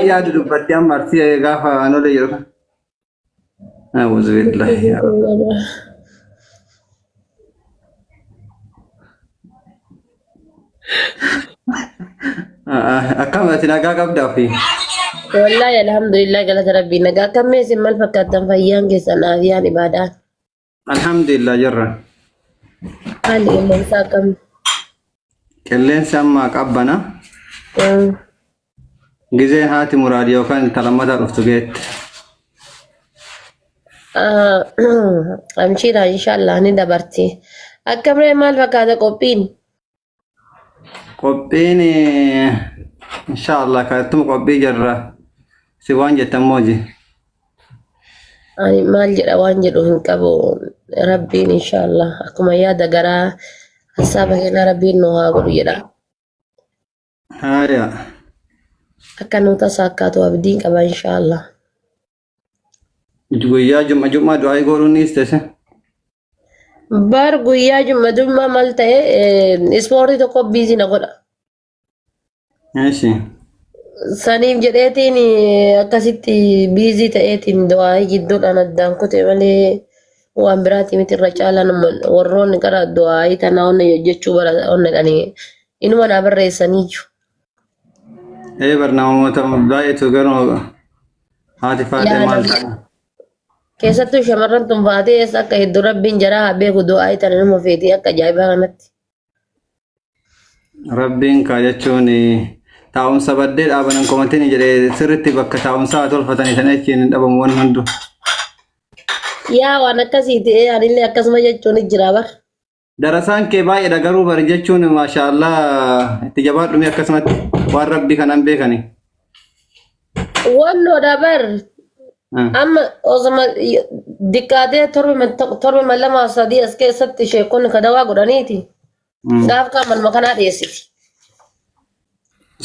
Yaadu dubbatti amma arsii gaafa anolee jedhu kana. A'uuzu billaahi yaa Rabbi. Akkam ati nagaa qabdaa ofii? Wallaahi alhamdulillah galata rabbii nagaa akkam mee isin maal fakkaattan fayyaan keessan aafiyaan ibaadaan. Alhamdulillah jirra. Haalli qilleensaa akkam? Qilleensi amma qabbana. Gizeen haati muraad yookaan intala lammataa dhuftu geette. Amshiira inshallah ni dabarti. Akkam ree maal fakkaata qophiin? Qophiin inshallah kattuma qophii jirra. Si waan jettan mooji. Ani maal jedha waan jedhu hin qabu. Rabbiin inshallah akkuma yaada garaa hassaaba keenyaa rabbiin nu haa godhu jedha. Haaya. Akka nu tasaakkaatu abdiin qaba inshallah. Guyyaa jum'a jum'aa du'aa godhuun ni istese. Bar guyyaa jum'a jum'aa maal ta'e ispoortii tokko biizii na godha. Eeshi. Saniif jedheetiin akkasitti biizii ta'eetiin du'aa'ii jidduudhaan addaan kute malee waan biraatii miti irra caalaan warroonni gara du'aa'ii tanaa onna hojjechuu bara onnedhanii inuma naa barreessanii jiru. Ee bar namoota baay'eetu garuu haati faatee maal ta'a? Keessattuu shamarran tun faatee eessa akka hedduu rabbiin jaraa haa beeku du'aa'ii tana inuma feetii akka ajaa'ibaa kanatti. Rabbiin kaa jechuun taa'umsa baddee dhaabanan komatini jedhee sirriitti bakka taa'umsaa haa tolfatanii sana achiin hin dhabamu wanni hundu. Yaa waan akkasiiti ee anillee akkasuma jechuun jira bar. Darasaan kee baay'eedha garuu bari jechuun maashaallah itti jabaadhu mee akkasumatti waan rabbii kanaan beekani. Wannoodha bar. Amma osuma diqqaatee torbima lamaa sadii as keessatti sheekonni ka dawaa godhaniiti. Gaaf kaan manuma kanaa dhiyeessiti.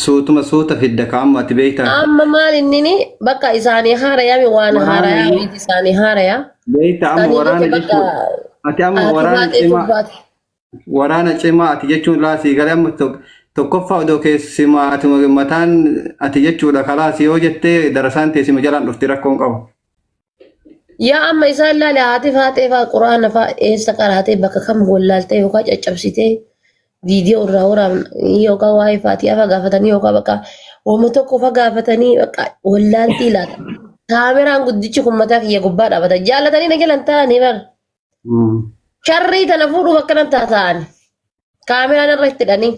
Suutuma suuta fidda ka amma ati beektaa. Amma maal innini bakka isaanii haarayaami waan Waraana haarayaa inni- wayiiti isaanii haarayaa. Beektaa amma Isaanii waraana jecha bakka jechuun ati amma haati waraana baatee cimaa tubbaate. waraana cimaa ati jechuun laasii galee amma tokkoffaa odoo keessumaa ati mataan ati jechuudha kalaas yoo jettee darasaan teessuma jalaan dhufti rakkoon qabu. Yaa amma isaan laale haati faaxee faa quraana faa eessa qaraatee bakka kam wallaaltee yookaan caccabsitee viidiyoo irraa waraabanii yookaan waa'ee faatiyaa faa gaafatanii yookaan bakka wama tokko faa gaafatanii bakka wallaaltii laata. Kaameraan guddichi kun mataa kiyya gubbaa dhaabata. Jaallatanii na jalan taa'anii bar. Sharrii tana fuudhuuf akkanan taa'an. Kaameraan irra itti hidhanii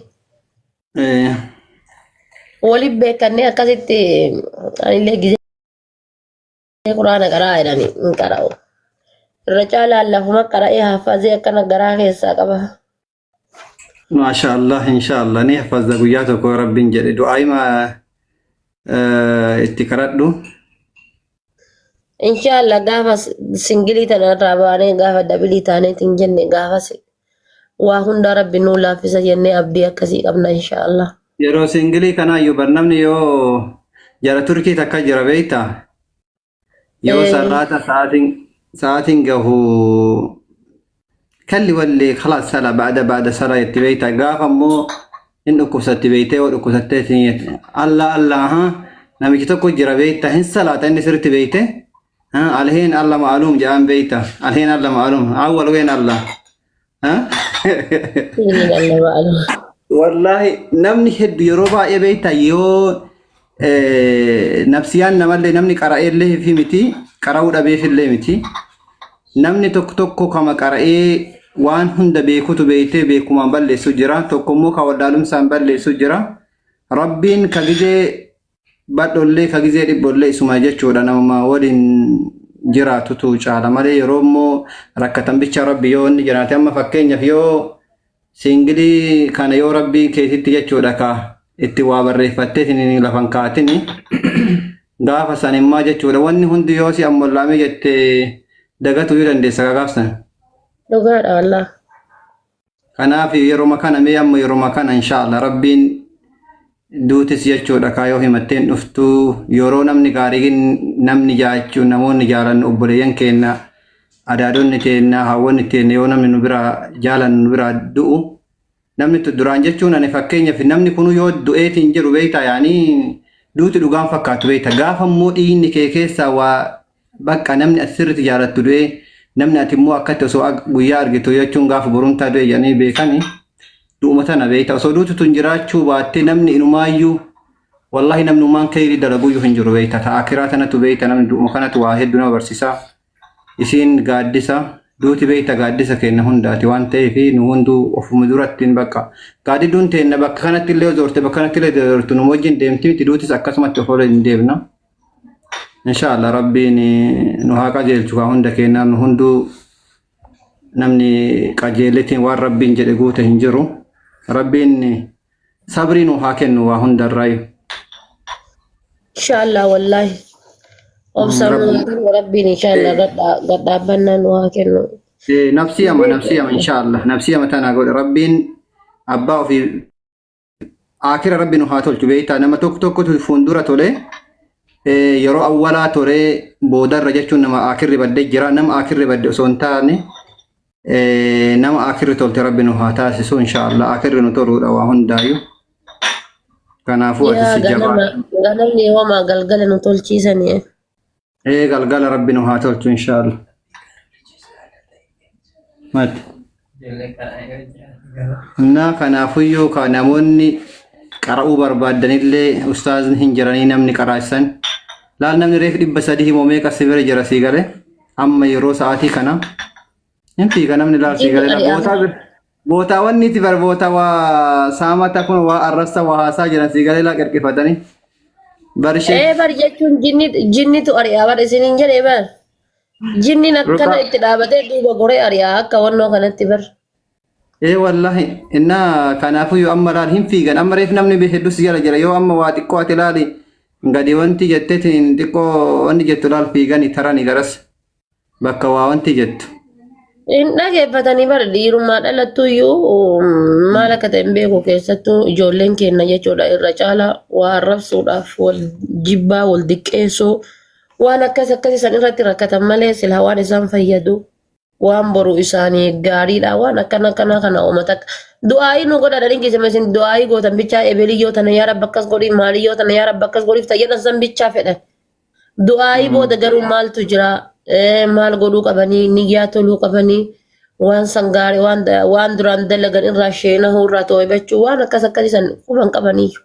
waliin beekannee akkasitti anillee gizee quraana qaraa jedhanii hin qara'u. Irra caalaan lafuma qara'ee hafazee akkana garaa keessaa qaba. Maasha Allah insha Allah ni hafazza guyyaa tokko rabbiin jedhe du'aayima itti kadhadhu. Inshaallah gaafa singilii tana irraa baanee gaafa dabilii taaneetiin jenne gaafas waa hundaa rabbi nuu laaffisa jennee abdii akkasii qabna inshaallah. Yeroo singilii kanaayyuu bar namni yoo jara Turkii takka jira beektaa? Yoo salaata sa'aatiin sa'aatiin gahu kalli walli khalaas sala ba'da ba'da sala jetti beektaa gaafa immoo hin dhukkubsatti beektee yoo dhukkubsattee siin jette Allah Allah ha namichi tokko jira beektaa hin salaata inni sirriitti beekte alheen Allah ma'aluum jedhaan beektaa alheen Allah ma'aluum awwal ween Allah. Inni lallaba aluu. Wallaahi namni heddu yeroo baay'ee beektaa yoo nafsiyaan namallee namni qara'eellee fi miti qara'uu dhabeefillee miti namni tokko tokko kama qara'ee waan hunda beekutu beektee beekumaan balleessu jira tokko immoo ka wallaalumsaan balleessu jira rabbiin ka gizee badhollee ka gizee dhibbollee isuma jechuudha namuma waliin jiraatutu caala malee yeroo immoo rakkatan bicha rabbi yoo inni jiraate amma fakkeenyaaf yoo siingilii kana yoo rabbii keetitti jechuudha ka itti waa barreeffattee isin lafan kaatini gaafa san immaa jechuudha wanni hundi yoo si ammollaame jette dagatuu yoo dandeessa ka gaaf san. Dhugaadha wallah. Kanaaf yeroma kana mee amma yeroma kana inshaallah rabbiin duutis jechuudha kaa yoo himatteen dhuftu yeroo namni gaariin namni jaachuu namoonni jaalannu obboleeyyan keenya adaadonni teenna hawwanni teenna yoo namni nu biraa jaalannu nu biraa du'u namni tu duraan jechuun ani fakkeenyaaf namni kunu yoo du'eetiin jedhu beektaa yaanii Duuti dhugaan fakkaatu beekta. Gaafa immoo dhiigni kee keessaa waa bakka namni ati sirriitti jaalattu du'ee namni ati immoo akkatti osoo guyyaa argitu jechuun gaafa borumtaa du'e jedhanii beekani du'uma tana beekta. Osoo duuti tun jiraachuu baattee namni inumaayyuu wallahi namnummaan keyrii dalaguyyuu hin jiru beekta. Ta akiraa tanatu beekta namni du'uma kanatu waa hedduu nama barsiisa. Isiin gaaddisa duuti beekta gaaddisa keenna hundaati waan ta'eef nu hunduu ofuma durattiin bakka gaaddidduun teenna bakka kanatti illee zoorte bakka kanatti illee zoortu nu wajjin deemti miti duutis akkasumatti of waliin deemna. Inshaallah rabbiin nu haa qajeelchu kaa hunda keenna nu hunduu namni qajeeletiin waan rabbiin jedhe guute hin jiru. Rabbiin sabrii nu haa kennu waa hundarraayu. Inshallah wallahi. Obsa nu haa kennu rabbiin inshallah gadhaabbannaa nu haa kennu. Nafsii ama nafsii ama inshaallah nafsii ama tana godhe rabbiin abbaa ofii akira rabbi nu haa tolchu beektaa nama tokko tokkotu fuuldura tole yeroo awwalaa tole boodarra jechuun nama akirri badde jira nama akirri badde osoo hin taane nama akirri tolte rabbi nu haa taasisu inshaallah akirri nu toluudha waa hundaayu kanaafuu ati Yaa si jabaa ganama ganamni homaa galgala nu tolchiisanii. Ee galgala rabbi nu haa tolchu inshaallah. Mati. Innaa kanaafuyyuu ka namoonni qara'uu barbaaddanillee ustaazni hin jiranii namni qaraasan. Laal namni reef 300 himoo meeqa si bira jira sii galee amma yeroo sa'aatii kana hin fiiga namni laal sii Inni galee ari'aa. bootaa bira. Bootaa wanni itti bar boota waa saamata kun waa arrabsa waa haasaa jiran sii galee laa qirqifatanii. Barishee. Ee bar jechuun jinni jinnitu ari'aa bar isiniin jedhee bar. Jinniin akkana Ruqaa. itti dhaabatee duuba goree ari'aa akka wannoo kanatti bar. Ee wallahi innaa kanaafuu yoo amma laal hin fiigan amma reef namni hedduu si jala jira yoo amma waa xiqqoo ati laali gadi wanti jetteetiin xiqqoo wanni jettu laal fiigani tarani garas bakka waa wanti jettu. Hin dhageeffatanii bar dhiirummaa dhalattu iyyuu maal akka ta'e hin beeku keessattuu ijoolleen keenya jechuudha irra caalaa waa arrabsuudhaaf wal jibbaa wal diqqeessuu waan akkas akkasii san irratti rakkatan malee silaa waan isaan fayyadu waan boru isaanii gaariidha waan akkana akkanaa kana uummata du'aayii nu godha dhaliin keessan isin du'aayii gootan bichaa ebeliyyoo tana yaa rabbi akkas godhi maaliyyoo tana yaa rabbi akkas godhiif tayyadhan san bichaa fedhan. Du'aayii booda garuu maaltu jira? Maal godhuu qabanii? Niyyaa toluu qabanii? Waan san gaarii waan waan duraan dalagan irraa sheenahuu irraa too'ibachuu waan akkas akkasii san quban qabaniiyyu.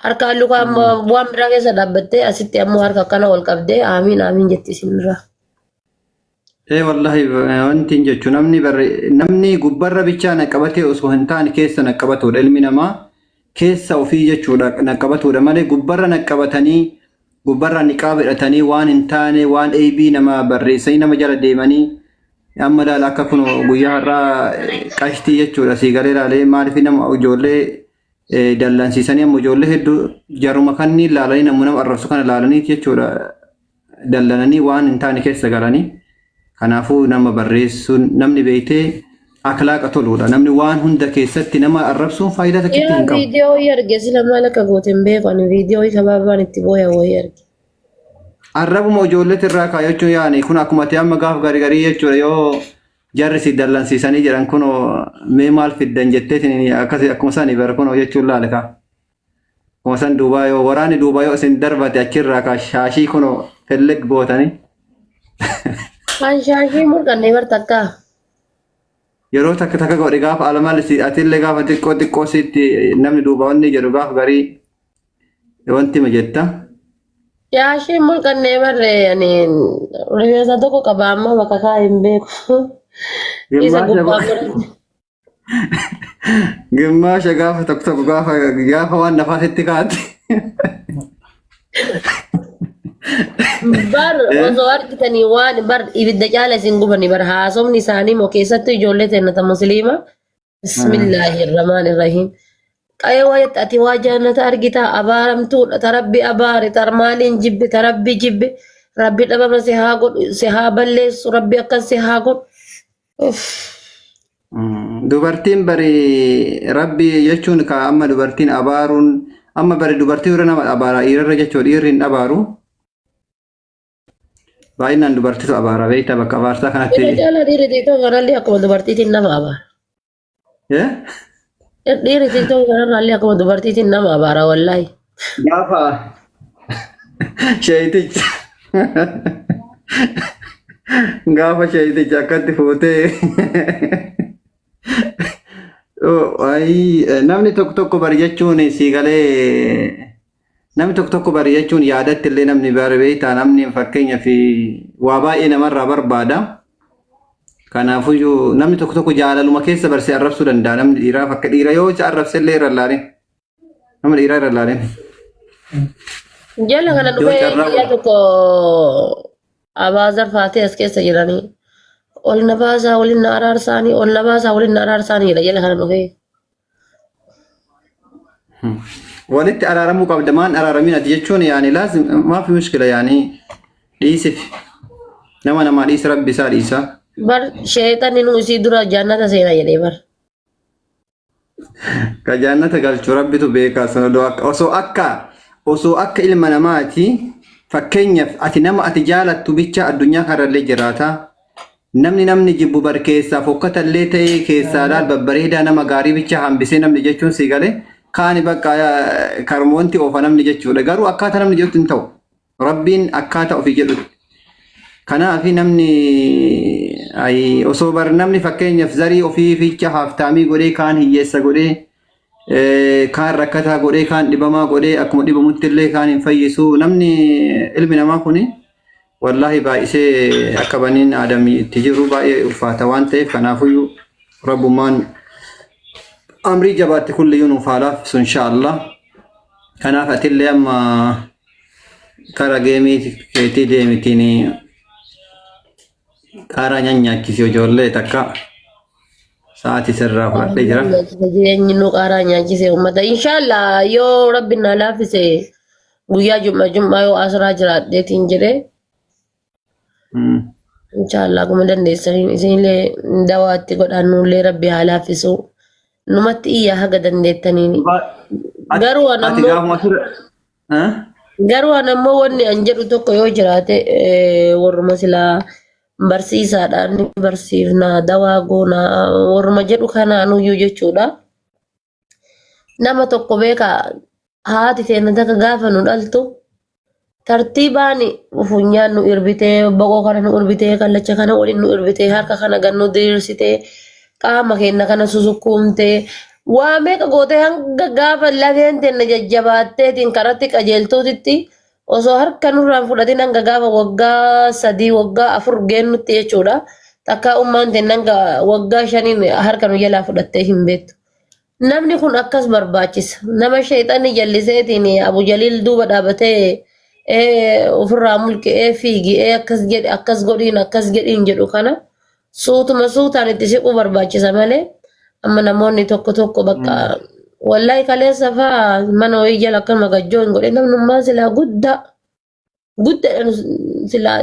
Harkaan lukaa ammoo waan biraa keessa dhaabbattee asitti ammoo harka akkana ol qabdee aamiin aamiin jetti isinirraa. Ee wallahi wanti hin jechu namni barre namni gubbarra bichaa na qabatee osoo hin taane keessa na qabatudha ilmi namaa keessa ofii jechuudha na qabatudha malee gubbarra na qabatanii gubbarra niqaaba hidhatanii waan hin taane waan eebii nama barreessanii nama jala deemanii amma laala akka kun guyyaa har'aa qashtii jechuudha sii galee laalee maaliif nama ijoollee dallansiisanii amma ijoollee hedduu jaruma kanniin laalanii nama arrabsu kana laalanii jechuudha dallananii waan hin taane keessa galanii kanaafuu nama barreessuun namni beektee akhlaaqa toluudha namni waan hunda keessatti nama arrabsuun faayidaa takkitti Yaa hin qabu. viidiyoo wayii arge sila maal akka goote hin beeku ani viidiyoo wayii gabaabaan itti booya wayii arge. Arrabuma ijoolleetti irraa kaayyachuu yaani kun akkuma ati amma gaaf garii garii jechuudha yoo jarri si dallansiisanii jedhan kunoo mee maal fiddan jetteetiin akkasi akkuma sani bara kunoo jechuun laale kaa. Akkuma san duubaa yoo waraanni duubaa yoo isin darbate achirraa kaa shaashii kunoo felleg gootanii. Kan shaashii mul'anne bar takka. Yeroo takka takka godhe gaafa almaal si atillee gaafa xiqqoo xiqqoo sitti namni duuba wanni jedhu gaafa garii wanti ma jetta. Shaashii mul'anne barre ani rifeensa tokko qaba amma bakka kaa hin beeku. Isa gubbaa godhate. Gimmaasha gaafa tokko tokko gaafa gaafa waan lafaa sitti kaate. Bar osoo argitanii waan bar ibidda caala isin gubani bar haasofni isaanii moo keessattuu ijoollee teenya ta musliima. Bismillaahi rahmaan rahiim. Qayee waa jette ati waa jannata argita abaaramtuudha ta rabbi abaare ta maaliin jibbe ta rabbi jibbe rabbi dhabama si haa godhu si haa balleessu rabbi akkas si haa godhu. Uff. Dubartiin bari rabbi jechuun ka amma dubartiin abaaruun amma bari dubartii irra nama abaara dhiirarra jechuun dhiirri hin abaaru. Baay'inaan dubartitu abaara beektaa bakka abaarsaa Irra kanatti. caalaa dhiirri TikTok kanallee akkuma dubartiitiin nama abaara. Eh? Dhiirri TikTok kanarraallee akkuma dubartiitiin nama abaara wallaahi. Gaafa sheeyiticha gaafa sheeyiticha akkatti fuutee Oh, ayi, namni tokko tokko bari jechuun sii galee namni tokko tokko bari jechuun yaadatti illee namni bari beektaa namni fakkeenyaaf waa baay'ee namarraa barbaada. Kanaafuyyuu namni tokko tokko jaalaluma keessa barsee arrabsuu danda'a namni dhiiraa fakka dhiira yoo isa arrabse illee irra laalin. Nama dhiiraa irra laalin. Jala kana Yoo dhufee carraa guyyaa tokko abaazar faatee as keessa jiranii ol na baasaa waliin na araarsaanii ol na baasaa waliin na araarsaanii jedha jala kana dhufee. Walitti araaramuu qabda maan araaramin ati jechuun yaani laazim maafi mushkila yaani dhiisif nama namaa dhiisa rabbi isaa dhiisa. Bar sheexanni nu isii dura jannata seena jedhee bar. Ka jannata galchu rabbitu beekaa sana odoo akka osoo akka osoo akka ilma namaati fakkeenyaaf ati nama ati jaalattu bicha addunyaa kanarrallee jiraata. Namni namni jibbu bar keessaa fokkatallee ta'ee keessaa laal babbareedaa nama gaarii bicha hambisee namni jechuun sii galee kaani bakka karmoonti oofa namni jechuudha. Garuu akkaataa namni jedhutti hin ta'u. Rabbiin akkaataa ofii jedhutti. Kanaaf namni ay, osoo bar namni fakkeenyaaf zarii ofii fiicha haaftaamii godhee kaan hiyyeessa godhee kaan rakkataa godhee kaan dhibamaa godhee akkuma dhibamutti illee kaan hin fayyisu namni ilmi namaa kuni wallaahi baay'isee akka baniin aadamii itti jiru baay'ee ulfaata waan ta'eef kanaafuyyuu rabbummaan amrii jabaatti kulliyyuu nuuf haa laaffisu inshaallah. Kanaaf atillee amma kara geemii keetii deemitiin qaaraa nyaanyaachisi ijoollee takka sa'aatii sirraa fudhadhee jira. Jireenyi nu qaaraa nyaachise uummata. Inshaallah yoo rabbi na laaffise guyyaa jum'a jum'aa yoo asraa jiraadheetiin jedhee Inshaallah akkuma dandeessaniin isinillee dawaatti godhaan nullee rabbi haa laaffisu. Numatti iyyaa haga dandeettaniin. Garuu an Ati ammoo gaafuma ture. Garuu an ammoo wanni an jedhu tokko yoo jiraate warruma silaa barsiisaadhaan ni barsiifna dawaa goona warruma jedhu kanaanuyyuu jechuudha. Nama tokko beeka haati teenya takka gaafa nu dhaltu tartiibaan funyaan nu irbitee boqoo kana nu irbitee kallacha kana waliin nu irbitee harka kana gad nu diriirsitee qaama keenya kana susukkuumtee waa meeqa gootee hanga gaafa lafeen teenya jajjabaatteetiin karatti qajeeltuutitti osoo harka nurraan fudhatin hanga gaafa waggaa 3 waggaa 4 geennutti jechuudha. Takkaa ummaan teenya hanga waggaa 5n harka nu jalaa fudhattee hin beektu. Namni kun akkas barbaachisa. Nama sheexanni jalliseetiin Abu Jaliil duuba dhaabatee ofirraa mulqi ee fiigi ee akkas jedhi akkas godhiin akkas jedhiin jedhu kana suutuma suutaan itti siquu barbaachisa malee amma namoonni tokko tokko bakka wallaahi kaleessa fa'aa mana wayii jala akkanuma gajjoo hin godhin namnummaan silaa guddaa guddaadha silaa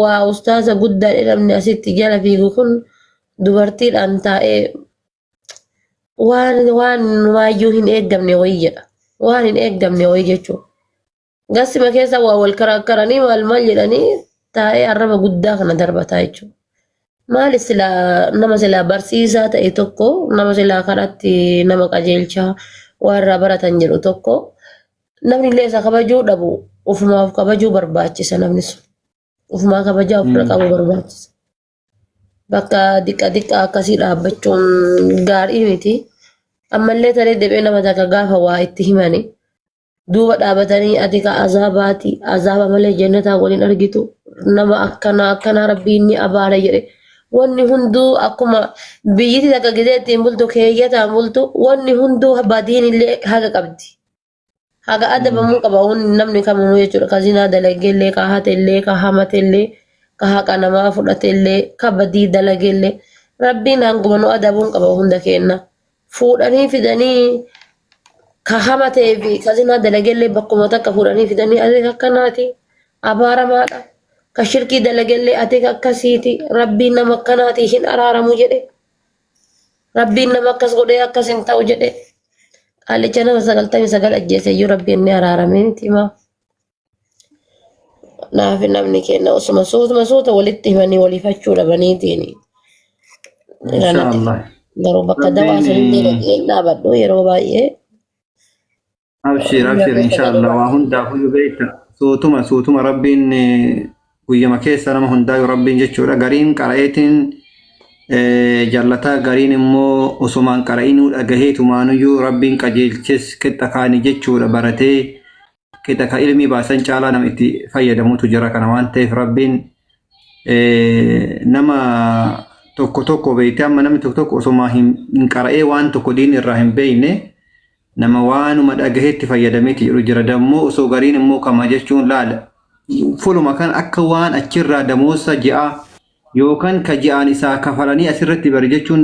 waa ustaaza guddaadha namni asitti jala fiigu kun dubartiidhaan taa'ee waan waan waayyuu hin eeggamne wayii jedha. Waan hin eeggamne wayii jechuudha. Gasima keessa waa wal karakkaranii maal maal jedhanii taa'ee arraba guddaa kana darbataa jechuudha. Maali silaa nama silaa barsiisaa ta'e tokko nama silaa karaatti nama qajeelchaa waa irraa baratan jedhu tokko namni illee isa kabajuu dhabu ofumaaf kabajuu barbaachisa namni sun. Ofumaa kabajaa ofirra qabuu barbaachisa. Bakka diqqa diqqa akkasii dhaabbachuun gaarii miti. Ammallee taree deebi'ee nama takka gaafa waa itti himani duuba dhaabatanii ati ka azaabaati azaaba malee jannataa waliin argitu nama akkanaa akkanaa rabbiin ni abaara jedhe wanni hunduu akkuma biyyiti takka gizee ittiin bultu keeyyataan bultu wanni hunduu badiin illee haga qabdi. Haga adabamuu qaba wanni namni kamuu jechuudha. Ka zinaa dalageellee, ka hatellee, ka hamatellee, ka haqa namaa fudhatellee, ka badii dalageellee. Rabbiin hanguma nu adabuun qaba hunda keenna. Fuudhanii fidanii ka hamatee fi ka zinaa dalageellee bakkuma takka fuudhanii fidanii ati akkanaati abaaramaadha. Ka shirkii dalageellee ati akkasiiti rabbiin nama akkanaati hin araaramu jedhe. Rabbiin nama akkas godhee akkas hin ta'u jedhe. Qaalicha nama 99 ajjeese iyyuu rabbiin ni araaramee miti maa. Naaf namni kenna osuma suutuma suuta walitti himanii walifachuu dhabaniitiin. Inshaallah. Garuu bakka dawaa Rabbiin sanillee dhaqee hin dhaabadhu yeroo baay'ee. Abshir Guyyaa abshir keessa galuu inshallah waa baate. hundaafuu beekta. Suutuma suutuma rabbiin guyyama keessa nama hundaayu rabbiin jechuudha. Gariin qara'eetiin jallataa gariin immoo osumaan qara'inuu dhagaheetumaanuyyuu rabbiin qajeelches qixxa kaani jechuudha baratee qixa ka ilmii baasan caalaa nama itti fayyadamutu jira kana waan ta'eef rabbiin nama tokko tokko beekte amma namni tokko tokko osuma hin qara'ee waan tokko diin irraa hin beekne nama waanuma dhagaheetti fayyadameeti jedhu jira dammoo osoo gariin immoo kama jechuun laala fuluma kan akka waan achirraa damoosa ji'aa yookaan ka ji'aan isaa kafalanii asirratti bari jechuun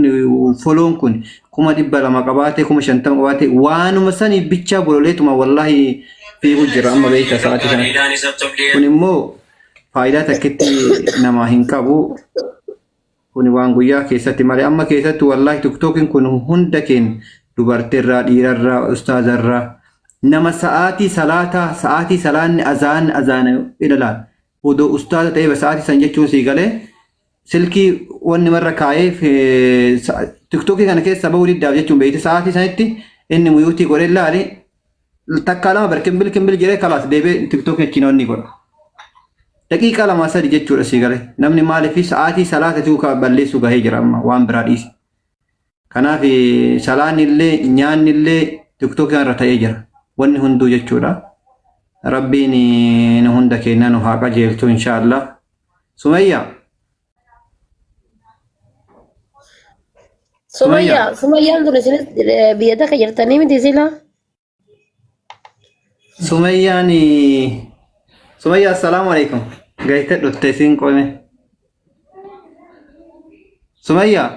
foloon kun 200,000 qabaate 50,000 qabaate waanuma saniif bichaa bololeetuma wallaahi fiigu jira amma beekta sa'aatii kanatti. Kun immoo faayidaa takkitti namaa hin qabu. Kun waan guyyaa keessatti malee amma keessatti wallaahi tiktookiin kun hunda keenya dubartiirraa dhiirarraa ustaazarraa nama sa'aatii salaataa sa'aatii salaanni azaan azaana ilalaan odoo ustaaza ta'ee sa'aatii san jechuun sii galee silkii wanni marra kaa'ee tiktookii kana keessa bahuu diddaaf jechuun beekte sa'aatii sanitti inni muyuutii godhee laali takkaa lama bar kimbil kimbil jedhee kalaas deebi'ee tiktookii achiin wanni godha. Daqiiqaa lamaa sadi jechuudha sii galee namni maaliif sa'aatii salaata tuukaa balleessuu gahee jira amma waan biraa dhiise. Kanaaf salaanni illee nyaanni illee tiktookii irra ta'ee jira wanni hunduu jechuudha. Rabbiin nu hunda keenya nu haa qajeelchu inshaallah. Sumayyaa. Sumayyaa Sumayyaan tun isinis biyya takka jirtanii miti sila. Sumayyaan Sumayyaa assalaamu alaikum. Gahite dhufte isiin qoyme. Sumayyaa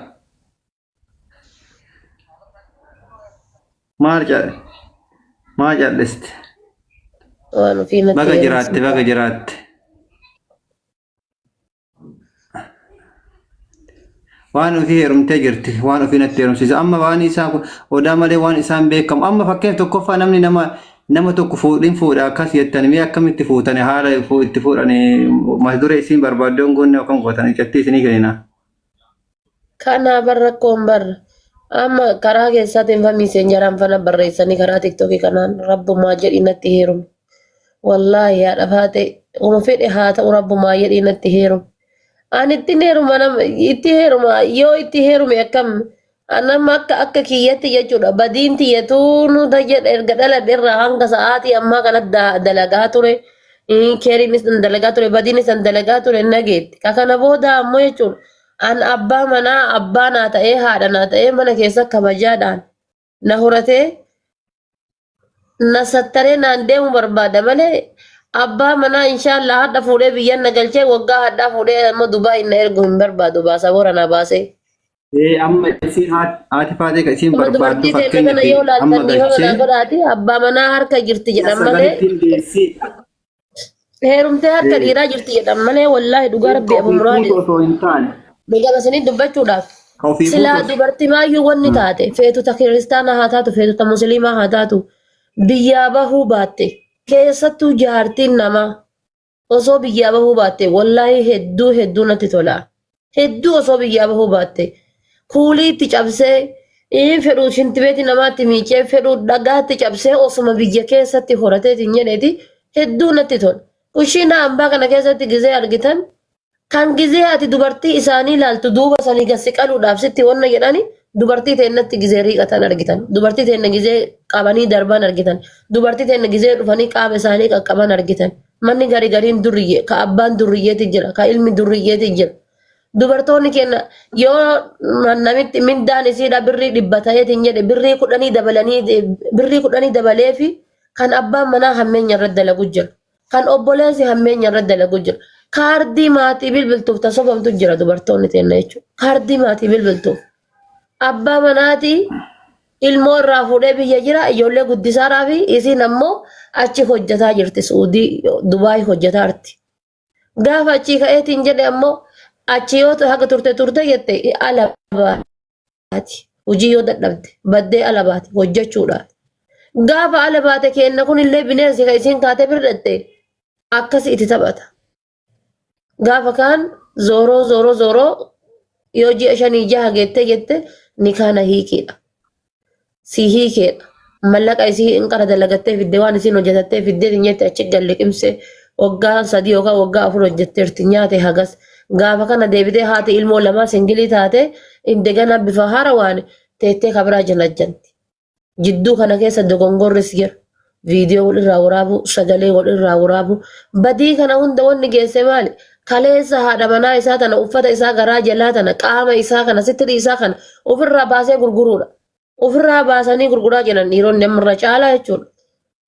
maal jedhe maal cal'iste? Waan ofii natti Baga jiraatte heerumsiisa. baga jiraatte. Waan ofii heerumtee jirti waan ofii natti heerumsiisa amma waan isaan kun odaa malee waan isaan beekamu amma fakkeenya tokkoffaa namni nama nama tokko fuudhin fuudha akkas jettan mee akkamitti fuutani haala itti fuudhani mata duree isiin barbaadde hongoonni akkam gootan icattii isinii kennina. Kanaa bar rakkoon bar amma karaa keessaatiin fa miiseenjaraan fana barreessanii karaa tiktookii kanaan rabbumaa jedhii natti heerumi. Wallaahi haadha faate uma fedhe haa ta'u rabbumaa jedhii natti heerumi. Ani ittiin heeruma nama itti heeruma yoo itti heerume akkam Anamma akka akka kiyyatti jechuudha badiin tiyya tuunu ta jedha erga dhaladhe irraa hanga sa'aatii ammaa kanatti dalagaa ture keeriinis nan dalagaa ture badiinis nan dalagaa ture nageetti ka kana booda ammoo jechuudha an abbaa manaa abbaa naa ta'ee haadha naa ta'ee mana keessa kabajaadhaan na horatee na sattaree naan deemu barbaada malee abbaa manaa inshaallah hadha fuudhee biyyan na galchee waggaa hadhaa fuudhee amma Dubaay na ergu hin barbaadu baasa boora na baasee. Ee amma isiin haati faatee kan isiin Amma barbaaddu dubartii teenya kana fakkeenyaaf yoo amma laaltan dhiifama galchee naa godhaati abbaa manaa harka jirti ji'a jedhan malee sagalittiin deessii heerumtee harka dhiiraa jirti jedhan malee wallaahi dhugaa ka rabbi abu ofii muraadi fuutu osoo hin taane dhugaa isinii dubbachuudhaaf ka ofii silaa fuutu dubartii maayyuu wanni taate feetu ta kiristaanaa haa taatu feetu ta musliimaa haa taatu biyyaa bahuu baatte keessattuu jaartiin namaa osoo biyyaa bahuu baatte wallaahi hedduu hedduu natti tola. Hedduu osoo biyyaa bahuu baatte kuulii itti cabsee fedhuu shintibeetii namaatti miicee fedhuu dhagaatti cabsee osuma biyya keessatti horateetiin jedheeti hedduu natti tola. Kushiinaa hambaa kana keessatti gizee argitan kan gizee ati dubartii isaanii ilaaltu duuba sanii gad si qaluudhaaf sitti wanna jedhani dubartii teennatti gizee riiqatan argitan. Dubartii teenna gizee qabanii darban argitan. Dubartii teenna gizee dhufanii qaama isaanii qaqqaban argitan. Manni gari gariin durriyyee, ka abbaan durriyyeeti jira, ka ilmi durriyyeeti jira. Dubartoonni keenya yoo namitti mindaan isiidha birrii 100 ta'eetiin jedhe birrii kudhanii dabalanii birrii kudhanii dabaleefi kan abbaan manaa hammeenya irratti dalagu jira. Kan obboleessi hammeenya irratti dalagu jira. Kaardii maatii bilbiltuuf tasobamtu jira dubartoonni teenna jechuudha. Kaardii maatii bilbiltuuf. Abbaa manaatii ilmoo irraa fuudhee biyya jira ijoollee guddisaaraa fi isiin ammoo achi hojjetaa jirti Suudii Dubaay hojjetaa jirti. Gaafa achii ka'eetiin jedhe ammoo achi yoo haga turte turte jette ala baati. Hojii yoo dadhabde baddee ala baati hojjechuudhaaf. Gaafa ala baate kenna kun illee bineensi kan isiin kaatee birdhatte akkasi itti taphata. Gaafa kaan zooroo zooroo zooroo yoo ji'a shanii jaha geettee jette ni kaana hiikeedha. Si hiikeedha. Mallaqa isii hin qara dalagattee fidde waan isiin hojjetattee fiddee hin jette achi gad liqimse waggaa 3 yookaan waggaa 4 hojjetteerti nyaate hagas. Gaafa kana deebitee haati ilmoo lamaa singilii taate indegana bifa haarawaan teettee kabiraa janajjanti. Jidduu kana keessa dogongorris jira. Viidiyoo wal irraa waraabuu, sagalee wal irraa waraabuu. Badii kana hunda wanni geesse maali? Kaleessa haadha manaa isaa tana uffata isaa garaa jalaa tana qaama isaa kana sitirii isaa kana ofirraa baasee gurguruudha. Ofirraa baasanii gurguraa jiran dhiironni amma irra caalaa jechuudha.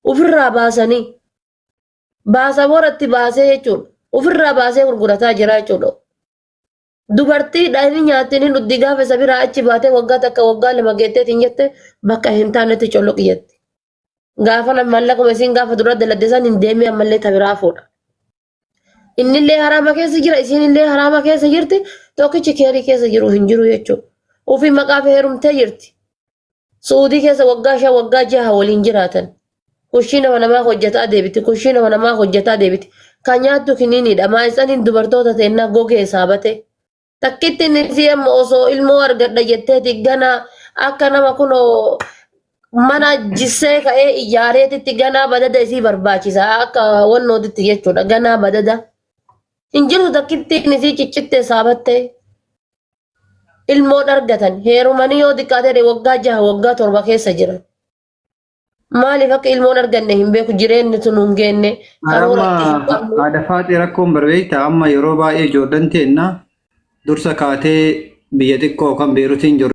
Ofirraa baasanii baasa boratti baasee jechuudha. Ofirraa baasee gurgurataa jira jechuudha. Dubartii dhayni nyaatti ni dhugdi gaafa isa biraa achi baatee waggaa takka waggaa lama geetteetiin jette bakka hin taanetti coloqi jetti. Gaafa mallaquma isiin gaafa dura daladde san hin deemee ammallee ta biraa fuudha. Innillee haraama keessa jira isiinillee haraama keessa jirti tokkichi keerii keessa jiru hin jiru jechuudha. Ofii maqaaf heerumtee jirti. Su'uudii keessa waggaa 5 waggaa 6 waliin jiraatan. Kushii nama namaa hojjetaa deebiti. Kushii nama namaa hojjetaa deebiti. Kan nyaattu kiniiniidha. Maayitsaniin dubartoota teennaa gogee saabate. Takkittiin isii amma osoo ilmoo argadha jetteeti ganaa akka nama kunoo mana jissee ka'ee ijaareetitti ganaa badada isii barbaachisa. Akka wannootitti jechuudha. Ganaa badada. Hin jirtu takkittiin isii ciccittee saabattee. Ilmoon argatan heerumanii yoo xiqqaate ta'e waggaa 6 waggaa 7 keessa jiran. Maaliif akka ilmoon arganne hin beeku jireenyi tun hin geenne karoora Amma itti hin qabnu. Haadha faaxee rakkoon barbeekta amma yeroo baay'ee ijoolleen teenna dursa kaatee biyya xiqqoo kan Beerutiin jiru.